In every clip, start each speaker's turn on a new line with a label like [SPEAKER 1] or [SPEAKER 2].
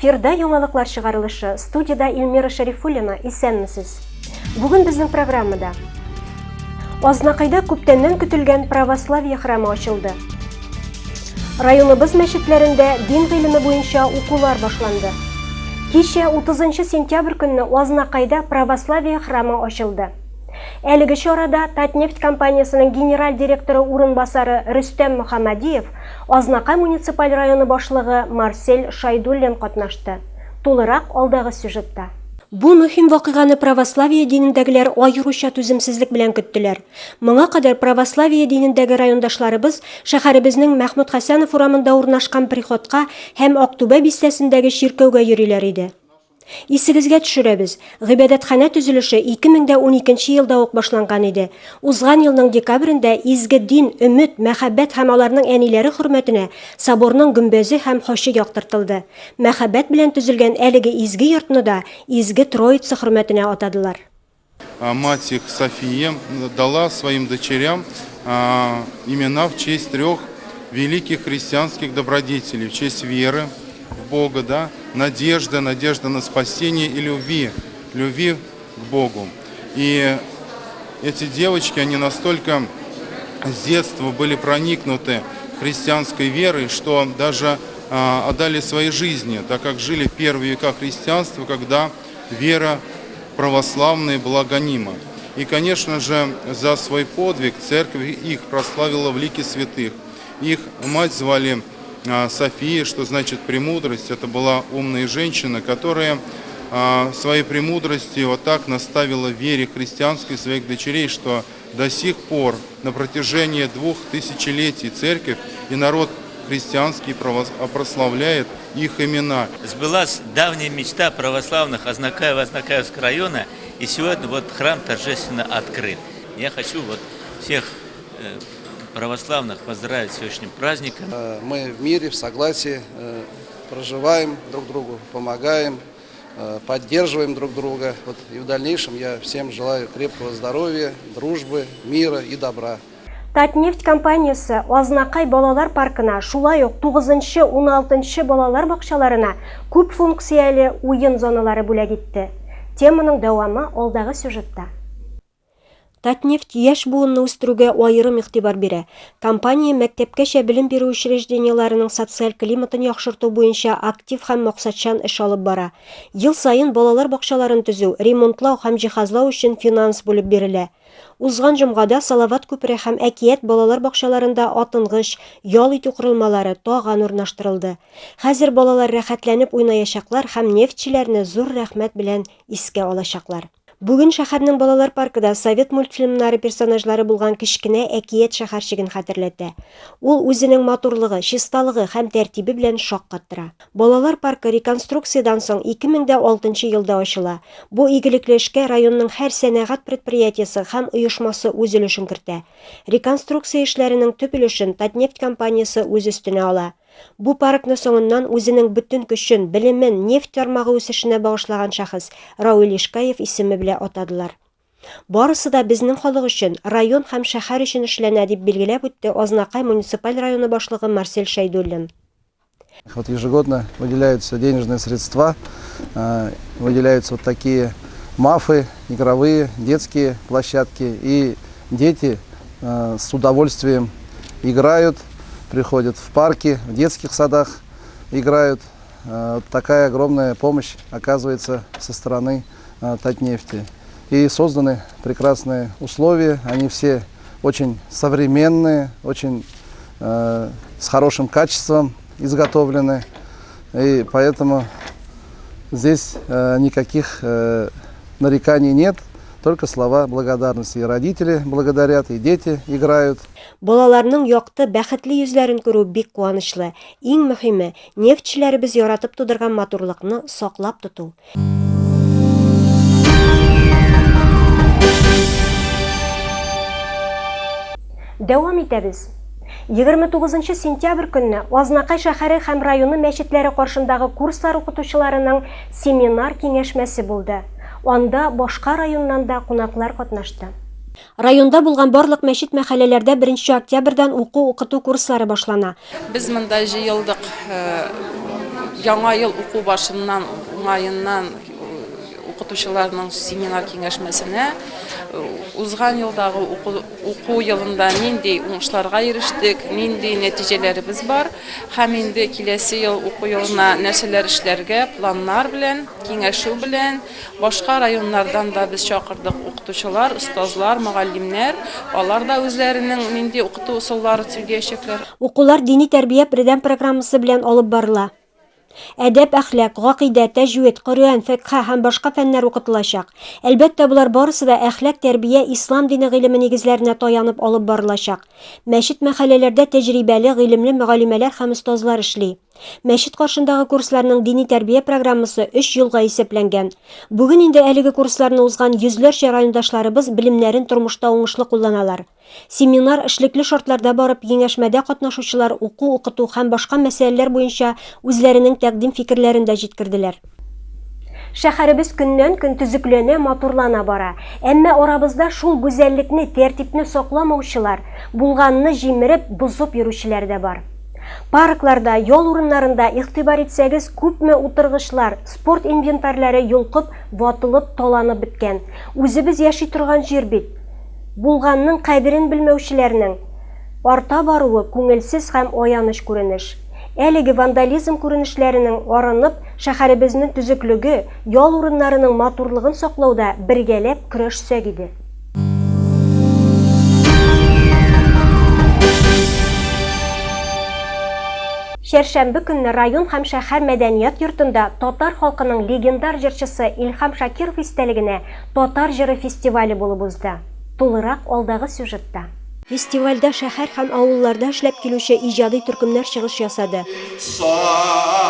[SPEAKER 1] Эфирда яңалыклар чыгарылышы. Студиядә Эльмира Шәрифуллина. Исәнмесез. Бүген безнең программада Азнакайда күптәннән көтелгән православие храмы ачылды. Районыбыз мәчетләрендә дин гыйлеме буенча укулар башланды. Кичә 30 сентябрь көнне Азнакайда православие храмы ачылды. Әлеге чарада Татнефть компаниясенең генераль директоры урынбасары Рөстәм Мөхәммәдиев, Азнакай муниципаль районы башлыгы Марсель Шайдуллин катнашты. Тулырак алдагы сюжетта. Бу мөһим вакыйганы православие динендәгеләр аеруча түземсезлек белән көттеләр. Моңа кадәр православие динендәге райондашларыбыз шәһәребезнең Мәхмүт Хәсәнов урамында урнашкан приходка һәм Актүбә бистәсендәге чиркәүгә йөриләр иде. Исегезгә төшерәбез, гыйбадәтханә төзелеше 2012 елда ук башланган иде. Узган елның декабрендә изге дин, өмет, мәхәббәт һәм аларның әниләре хөрмәтенә соборның гөмбәзе һәм хачы яктыртылды. Мәхәббәт белән төзелгән әлеге изге йортны да Изге Троица хөрмәтенә атадылар.
[SPEAKER 2] Мать их София дала своим дочерям имена в честь трех великих христианских добродетелей, в честь веры в Бога, да, надежды, надежда на спасение и любви, любви к Богу. И эти девочки, они настолько с детства были проникнуты христианской верой, что даже отдали свои жизни, так как жили в первые века христианства, когда вера православная была гонима. И, конечно же, за свой подвиг церковь их прославила в лике святых. Их мать звали София, что значит премудрость. Это была умная женщина, которая своей премудростью вот так наставила вере христианской своих дочерей, что до сих пор на протяжении двух тысячелетий церковь и народ христианский прославляет их имена.
[SPEAKER 3] Сбылась давняя мечта православных Азнакаева Азнакаевского района, и сегодня вот храм торжественно открыт. Я хочу вот всех э, православных поздравить с сегодняшним праздником.
[SPEAKER 4] Э, мы в мире, в согласии э, проживаем друг другу, помогаем, поддерживаем друг друга. Вот и в дальнейшем я всем желаю крепкого здоровья, дружбы, мира и добра.
[SPEAKER 1] Татнефть компаниясе Азнакай балалар паркына, шулай ук тугызынчы, уналтынчы балалар бакчаларына күп функцияле уен зоналары бүләк итте. Теманың дәвамы алдагы сюжетта. Татнефть яшь буынны үстерүгә аерым игътибар бирә. Компания мәктәпкәчә белем бирү учреждениеләренең социаль климатын яхшырту буенча актив һәм максатчан эш алып бара. Ел саен балалар бакчаларын төзү, ремонтлау һәм җиһазлау өчен финанс бүлеп бирелә. Узган җомгада Салават күпере һәм Әкият балалар бакчаларында атынгыч, ял итү корылмалары, таган урнаштырылды. Хәзер балалар рәхәтләнеп уйнаячаклар һәм нефтьчеләрне зур рәхмәт белән искә алачаклар. Бүген шәһәрнең балалар паркы да совет мультфильмнары персонажлары булган кечкенә әкият шәһәрчеген хәтерләтә. Ул үзенең матурлыгы, чисталыгы һәм тәртибе белән шаккаттыра. Балалар паркы реконструкциядән соң 2006 нчы елда ачыла. Бу игелекле эшкә районның һәр сәнәгать предприятиесе һәм оешмасы үз өлешен кертә. Реконструкция эшләренең төп өлешен Татнефть компаниясе үз өстенә ала. Бу паркны соңыннан үзенең бөтен көчен, белемен нефть тармагы үсешенә багышлаган шәхес Рауил Ишкаев исеме белә атадылар. Барысы да безнең халык өчен, район һәм шәһәр өчен эшләнә, дип билгеләп үтте Азнакай муниципаль районы башлыгы Марсель Шәйдуллин.
[SPEAKER 4] Вот ежегодно выделяются денежные средства, э, выделяются вот такие мафы, игровые, детские площадки. И дети э, с удовольствием играют, приходят в парки, в детских садах играют. Э, такая огромная помощь оказывается со стороны Татнефти. И созданы прекрасные условия, они все очень современные, очень с хорошим качеством изготовлены. И поэтому здесь э, никаких э, нареканий нет, только слова благодарности. И родители благодарят, и дети играют.
[SPEAKER 1] Балаларның якты, бәхетле йөзләрен күрү бик куанычлы. Иң мөһиме, нефтьчеләребез яратып тудырган матурлыкны саклап тоту. Дәвам итәбез. 29 сентябрь көнне Азнакай шәһәре һәм районы мәчетләре каршындагы курслар укытучыларының семинар киңәшмәсе булды. Анда башка районнан да кунаклар катнашты. Районда булган барлык мәчет-мәхәлләләрдә беренче октябрьдән уку-укыту курслары башлана.
[SPEAKER 5] Без монда җыелдык. Яңа ел уку башыннан уңаеннан укытучыларның семинар киңәшмәсенә узган елдагы уку елында нинди уңышларга ирештек, нинди нәтиҗәләребез бар һәм инде киләсе ел уку елына нәрсәләр эшләргә планнар белән, киңәшү белән башка районнардан да без чакырдык укытучылар, остазлар, мөгаллимнәр, алар да үзләренең нинди укыту ысуллары сөйләячәкләр.
[SPEAKER 1] Укулар дини тәрбия бердәм программасы белән алып барыла. Әдәп-әхлак, гакыйдә, тәҗвид, Коръән, фикъһ һәм башка фәннәр укытылачак. Әлбәттә, болар барысы да әхлак, тәрбия, ислам дине гыйлеме нигезләренә таянып алып барылачак. Мәчет-мәхәлләләрдә тәҗрибәле, гыйлемле мөгаллимәләр һәм остазлар эшли. Мәчет каршындагы курсларның дини тәрбия программасы өч елга исәпләнгән. Бүген инде әлеге курсларны узган йөзләрчә райондашларыбыз белемнәрен тормышта уңышлы кулланалар. Семинар эшлекле шартларда барып, киңәшмәдә катнашучылар уку-укыту һәм башка мәсьәләләр буенча үзләренең тәкъдим-фикерләрен дә җиткерделәр. Шәһәребез көннән-көн төзекләнә, матурлана бара. Әмма арабызда шул гүзәллекне, тәртипне сакламаучылар, булганны җимереп, бозып йөрүчеләр дә бар. Паркларда, ял урыннарында, игътибар итсәгез, күпме утыргычлар, спорт инвентарьләре йолкып, ватылып, таланып беткән. Үзебез яши торган җир бит. Булганның кадерен белмәүчеләрнең арта баруы күңелсез һәм аяныч күренеш. Әлеге вандализм күренешләренең арынып, шәһәребезнең төзеклеге, ял урыннарының матурлыгын саклауда бергәләп көрәшсәк иде. Чәршәмбе көнне район һәм шәһәр мәдәният йортында татар халкының легендар җырчысы Илһам Шакиров истәлегенә Татар җыры фестивале булып узды. Тулырак алдагы сюжетта. Фестивальдә шәһәр һәм авылларда эшләп килүче иҗади төркемнәр чыгыш ясады.
[SPEAKER 6] Сагынырсың.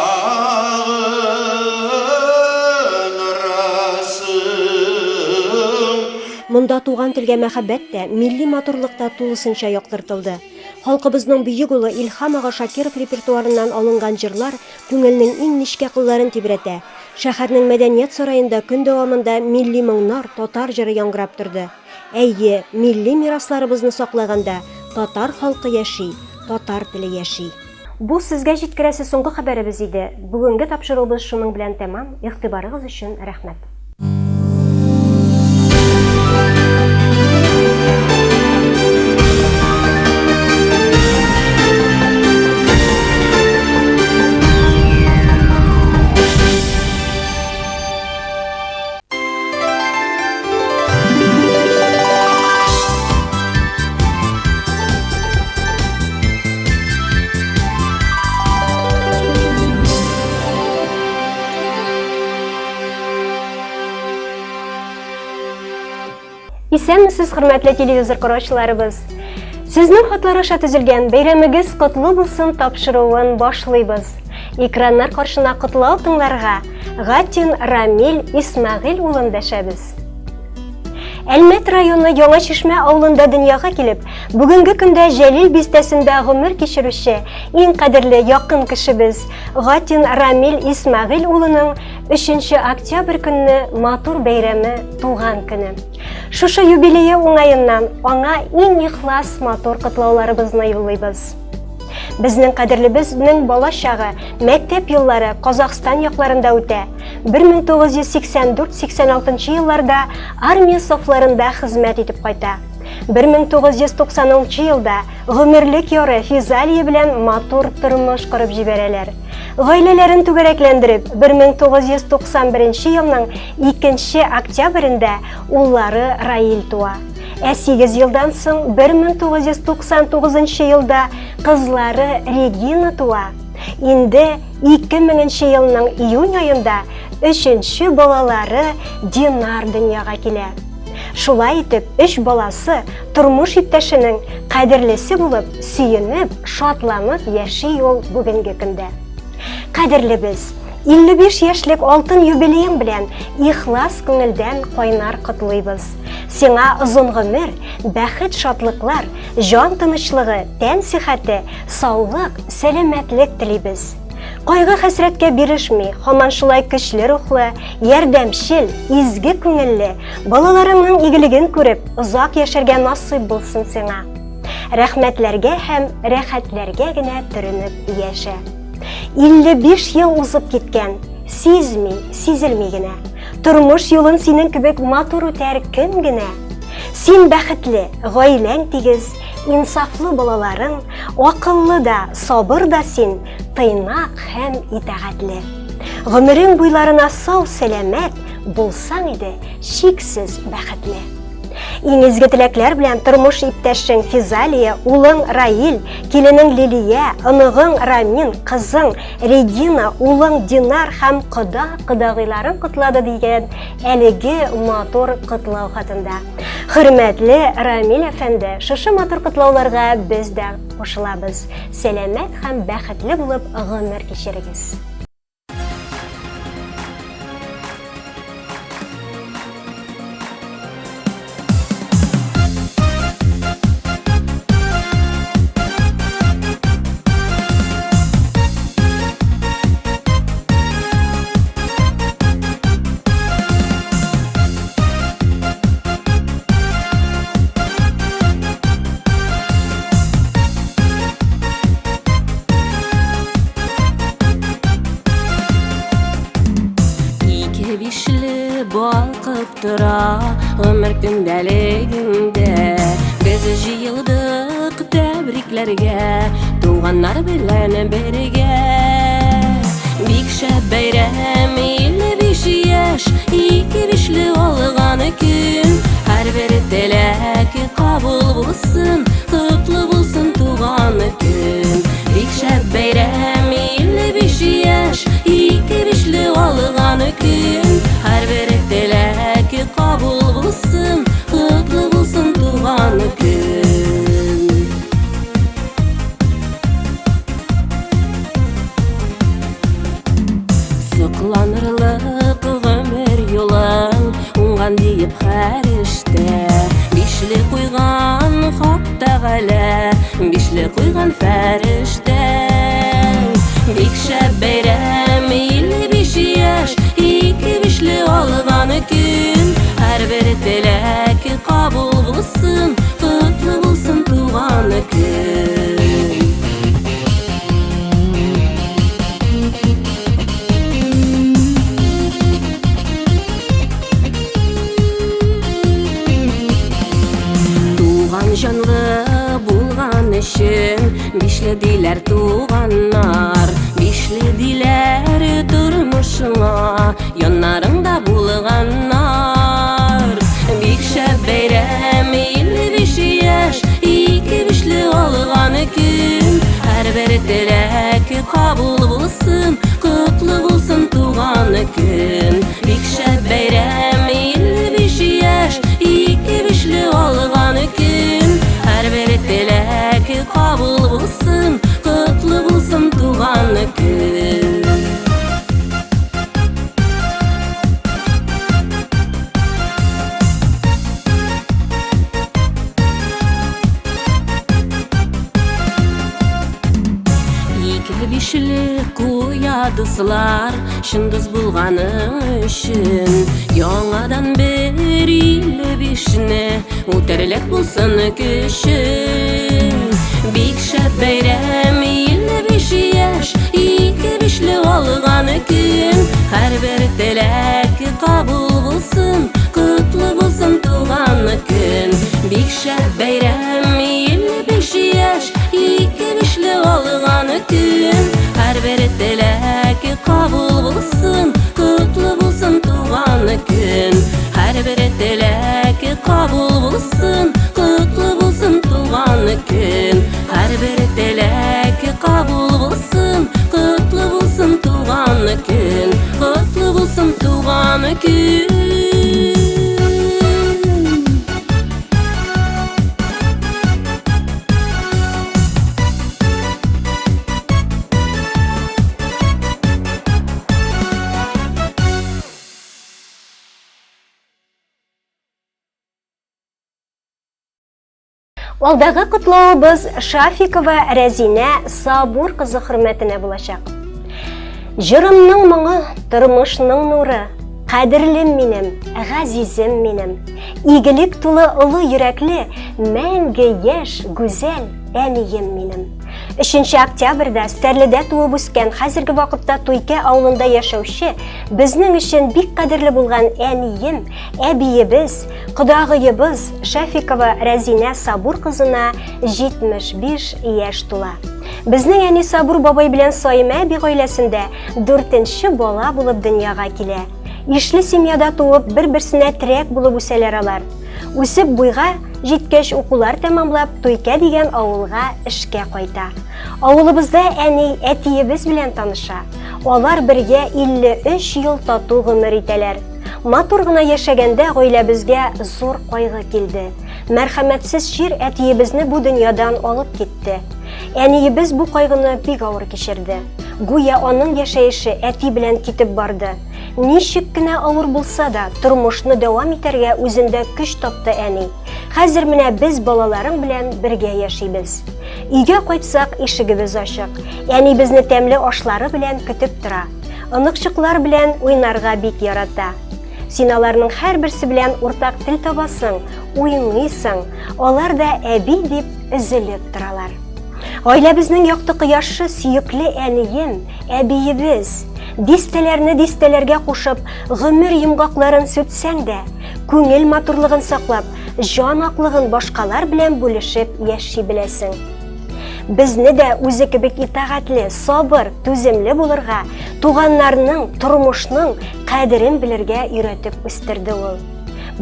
[SPEAKER 1] Монда туган телгә мәхәббәт тә, милли матурлык та тулысынча яктыртылды. Халкыбызның бөек улы Илһам ага Шакиров репертуарыннан алынган җырлар күңелнең иң нечкә кылларын тибрәтә. Шәһәрнең Мәдәният сараенда көн дәвамында милли моңнар, татар җыры яңгырап торды. Әйе, милли мирасларыбызны саклаганда, татар халкы яши, татар теле яши. Бу сезгә җиткерәсе соңгы хәбәребез иде. Бүгенге тапшыруыбыз шуның белән тәмам. Игътибарыгыз өчен рәхмәт. Исәнмесез, хөрмәтле телевизор караучыларыбыз. Сезнең хатлар аша төзелгән бәйрәмегез котлы булсын тапшыруын башлыйбыз. Экраннар каршына котлау тыңларга Гатин Рамил Исмәгыйль улын дәшәбез. Әлмәт районы Яңа Чишмә авылында дөньяга килеп, бүгенге көндә Җәлил бистәсендә гомер кичерүче иң кадерле якын кешебез Гатин Рамил Исмәгыйль улының 3 октябрь көнне матур бәйрәме туган көне. Шушы юбилее уңаеннан аңа иң ихлас матур котлауларыбызны юллыйбыз. Безнең кадерлебезнең бала чагы, мәктәп еллары Казахстан якларында үтә. 1984-86 елларда армия сафларында хезмәт итеп кайта. 1990 елда гомерлек яры Физалия белән матур тормыш корып җибәрәләр. Гаиләләрен түгәрәкләндереп, 1991 елның 2 октябрендә уллары Раил туа. Ә 8 елдан соң 1999 елда кызлары Регина туа. Инде 2000 елның июнь аенда өченче балалары Динар дөньяга килә. Шулай итеп, өч баласы тормыш иптәшенең кадерлесе булып, сөенеп, шатланып яши ул бүгенге көндә. Кадерлебез, 55 яшьлек алтын юбилеең белән ихлас күңелдән кайнар котлыйбыз. Сиңа озын гомер, бәхет-шатлыклар, җан тынычлыгы, тән сихәте, саулык, сәламәтлек телибез. Кайгы-хәсрәткә бирешми, һаман шулай көчле рухлы, ярдәмчел, изге күңелле, балаларыңның игелеген күреп, озак яшәргә насыйп булсын сиңа. Рәхмәтләргә һәм рәхәтләргә генә төренеп яшә. 55 ел узып киткән, сизми, сизелми генә. Тормыш юлын синең кебек матур үтәр кем генә? Син бәхетле, гаиләң тигез, инсафлы балаларың, акыллы да, сабыр да син, тыйнак һәм итагатьле. Гомерең буйларына сау-сәламәт булсаң иде, чиксез бәхетле. Иң изге теләкләр белән тормыш иптәшең Физалия, улың Раил, киленең Лилия, оныгың Рамин, кызың Регина, улың Динар һәм кода кодагыйларың котлады дигән әлеге матур котлау хатында. Хөрмәтле Рамил әфәнде, шушы матур котлауларга без дә кушылабыз. Сәламәт һәм бәхетле булып гомер кичерегез.
[SPEAKER 7] Ике бишле балкып тора гомер көндәлегеңдә. Без җыелдык тәбрикләргә, туганнар белән бергә. Бик шәп бәйрәм, 55 яшь, ике бишле алган көн. Һәрбер теләк кабул булсын, котлы булсын туган көн. Бик шәп бәйрәм, 55 яшь, ике бишле алган көн. Һәрбер теләк кабул булсын, котлы булсын туган көн. Сокланырлык гомер юлың уңган диеп һәр эштә. Бишле куйган Хак Тәгалә, бишле куйган фәрештә. Бик шәп бәйрәм, 55 яшь, ике бишле алган көн. Һәрбер теләк кабул булсын, котлы булсын туган көн. Туган җанлы булган өчен бишле диләр туганнар, бишле диләр тормышыңа яннарыңда булганнар. Бик шәп бәйрәм, 55 яшь, ике бишле алган көн. Һәрбер теләк кабул булсын, котлы булсын туган көн. Бик шәп бәйрәм, 55 яшь, ике бишле алган көн. Һәрбер теләк кабул булсын, котлы булсын туган көн. Ике бишле куя дуслар, чын дус булганың өчен. Яңадан бер 55-не үтәрлек булсын көчең. Бик шәп бәйрәм, 55 яшь, ике бишле алган көн. Һәрбер теләк кабул булсын, котлы булсын туган көн. Бик шәп бәйрәм, 55 яшь, ике бишле алган көн. Һәрбер теләк кабул булсын, котлы булсын туган көн. Һәрбер теләк кабул булсын, котлы булсын туган көн. Һәрбер теләк кабул булсын, котлы булсын туган көн. Котлы булсын туган көн.
[SPEAKER 1] Алдагы котлавыбыз Шафикова Рәзинә Сабур кызы хөрмәтенә булачак. Җырымның моңы, тормышның нуры, кадерлем минем, газизем минем. Игелек тулы олы йөрәкле, мәңге яшь, гүзәл әнием минем. Өченче октябрьдә Стәрледә туып үскән, хәзерге вакытта Туйкә авылында яшәүче, безнең өчен бик кадерле булган әнием, әбиебез, кодагыебыз Шәфикова Рәзинә Сабур кызына 75 яшь тула. Безнең әни Сабур бабай белән Саимә әби гаиләсендә дүртенче бала булып дөньяга килә. Ишле семьяда туып, бер-берсенә терәк булып үсәләр алар. Үсеп буйга җиткәч, укулар тәмамлап, Туйкә дигән авылга эшкә кайта. Авылыбызда әни, әтиебез белән таныша. Алар бергә 53 ел тату гомер итәләр. Матур гына яшәгәндә гаиләбезгә зур кайгы килде. Мәрхәмәтсез чир әтиебезне бу дөньядан алып китте. Әниебез бу кайгыны бик авыр кичерде. Гүя аның яшәеше әти белән китеп барды. Ничек кенә авыр булса да, тормышны дәвам итәргә үзендә көч тапты әни. Хәзер менә без балаларың белән бергә яшибез. Өйгә кайтсак, ишегебез ачык. Әни безне тәмле ашлары белән көтеп тора. Оныкчыклар белән уйнарга бик ярата. Син аларның һәрберсе белән уртак тел табасың, уйныйсың. Алар да әби дип өзелеп торалар. Гаиләбезнең якты кояшы, сөекле әнием, әбиебез. Дистәләрне дистәләргә кушып, гомер йомгакларын сүтсәң дә, күңел матурлыгын саклап, җан аклыгын башкалар белән бүлешеп яши беләсең. Безне дә үзе кебек итагатьле, сабыр, түземле булырга, туганнарның, тормышның кадерен белергә өйрәтеп үстерде ул.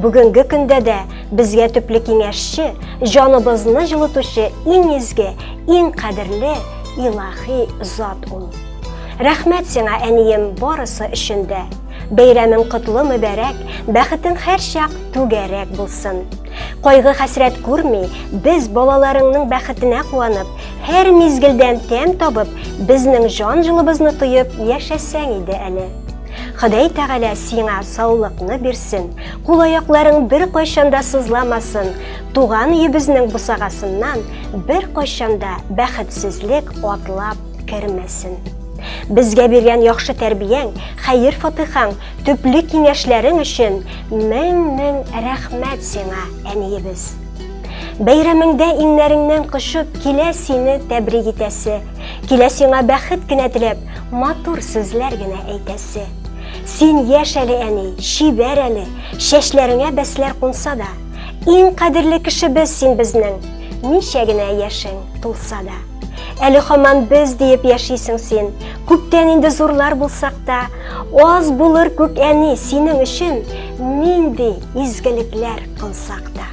[SPEAKER 1] Бүгенге көндә дә безгә төпле киңәшче, җаныбызны җылытучы иң изге, иң кадерле илаһи зат ул. Рәхмәт сиңа, әнием, барысы өчен дә. Бәйрәмең котлы мөбәрәк, бәхетең һәрчак түгәрәк булсын. Кайгы-хәсрәт күрми, без балаларыңның бәхетенә куанып, һәр мизгелдән тәм табып, безнең җан җылыбызны тоеп яшәсәң иде әле. Ходай Тәгалә сиңа саулыкны бирсен, кул-аякларың беркайчан да сызламасын, туган өебезнең бусагасыннан беркайчан да бәхетсезлек атлап кермәсен. Безгә биргән яхшы тәрбияң, хәер-фатыйхаң, төпле киңәшләрең өчен мең-мең рәхмәт сиңа, әниебез. Бәйрәмеңдә иңнәреңнән кочып, килә сине тәбрик итәсе, килә сиңа бәхет кенә теләп, матур сүзләр генә әйтәсе. Син яшь әле, әни, чибәр әле, чәчләреңә бәсләр кунса да, иң кадерле кешебез син безнең, ничә генә яшең тулса да. Әле һаман без диеп яшисең син, күптән инде зурлар булсак та, аз булыр күк әни синең өчен нинди изгелекләр кылсак та.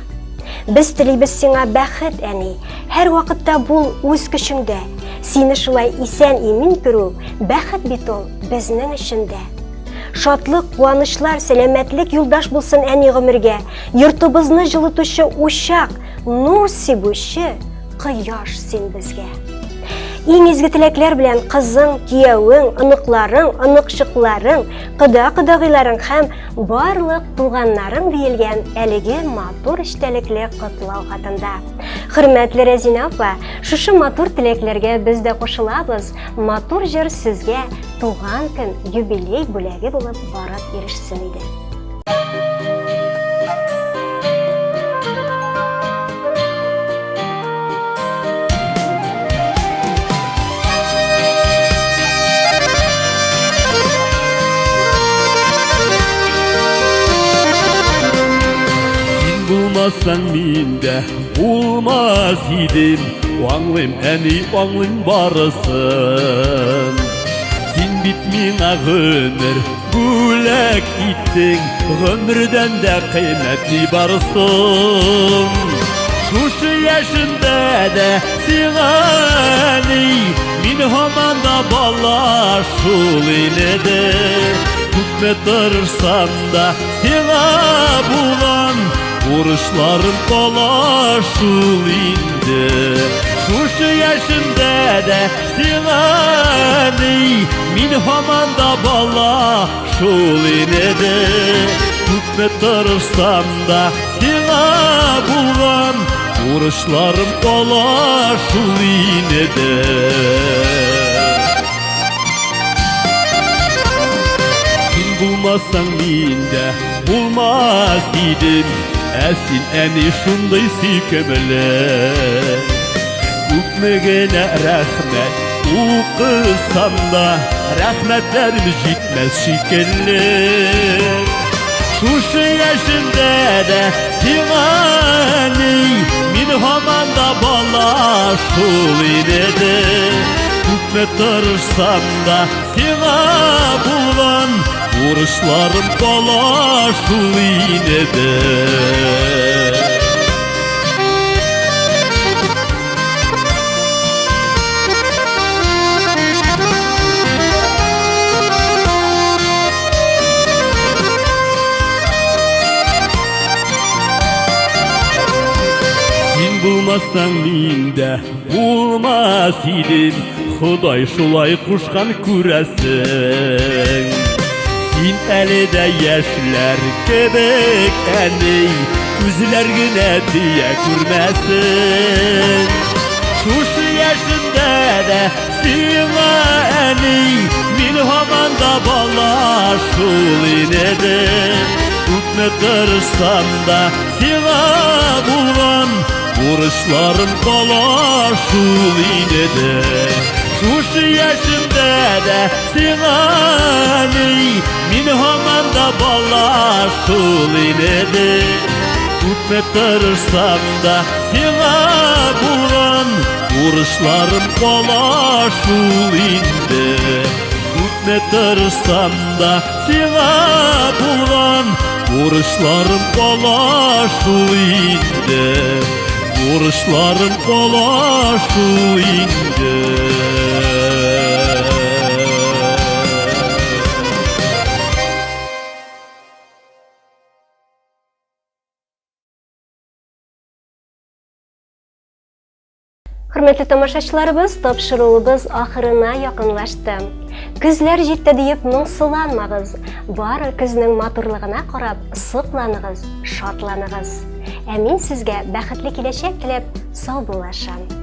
[SPEAKER 1] Без телибез сиңа бәхет, әни, һәрвакытта бул үз көчеңдә. Сине шулай исән-имин күрү, бәхет бит ул безнең өчен дә. Шатлык, куанычлар, сәламәтлек юлдаш булсын әни гомергә. Йортыбызны җылытучы учак, нур сибүче кояш син безгә. Иң изге теләкләр белән кызың, киявең, оныкларың, оныкчыкларың, кода-кодагыйларың һәм барлык туганнарың диелгән әлеге матур эчтәлекле котлау хатында. Хөрмәтле Рәзинә апа, шушы матур теләкләргә без дә кушылабыз. Матур җыр сезгә туган көн юбилей бүләге булып барып ирешсен иде.
[SPEAKER 8] Син булмасаң мин дә булмас идем. Аңлыйм, әни, аңлыйм барысын. Син бит миңа гомер бүләк иттең, гомердән дә кыйммәт ни бар соң? Шушы яшемдә дә сиңа әни, мин һаман да бала шул инде. Күпме тырышсам да сиңа булган бурычларым кала шул инде. Шушы яшемдә дә сиңа әни, мин һаман да бала шул инде. Күпме тырышсам да сиңа булган бурычларым кала шул инде. Син булмасаң мин дә булмас идем, ә син әни шундый сөйкемле. Күпме генә рәхмәт укысам да, рәхмәтләрем җитмәс шикелле. Шушы яшемдә дә сиңа әни, мин һаман да бала шул иде. Күпме тырышсам да сиңа булган бурычларым кала шул иде. Син булмасаң мин дә булмас идем, Ходай шулай кушкан күрәсең. Син әле дә яшьләр кебек, әни, күзләр генә тия күрмәсен. Шушы яшемдә дә сиңа, әни, мин һаман да бала шул инде. Күпме тырышсам да сиңа булган бурычларым кала шул инде. Шушы яшемдә дә сиңа, әни, мин һаман да бала шул инде. Күпме тырышсам да сиңа булган бурычларым кала шул инде. Күпме тырышсам да сиңа булган бурычларым кала шул инде. Бурычларым кала шул инде.
[SPEAKER 1] Хөрмәтле тамашачыларыбыз, тапшыруыбыз ахырына якынлашты. Көзләр җитте диеп моңсуланмагыз. Бары көзнең матурлыгына карап сокланыгыз, шатланыгыз. Ә мин сезгә бәхетле киләчәк теләп саубуллашам.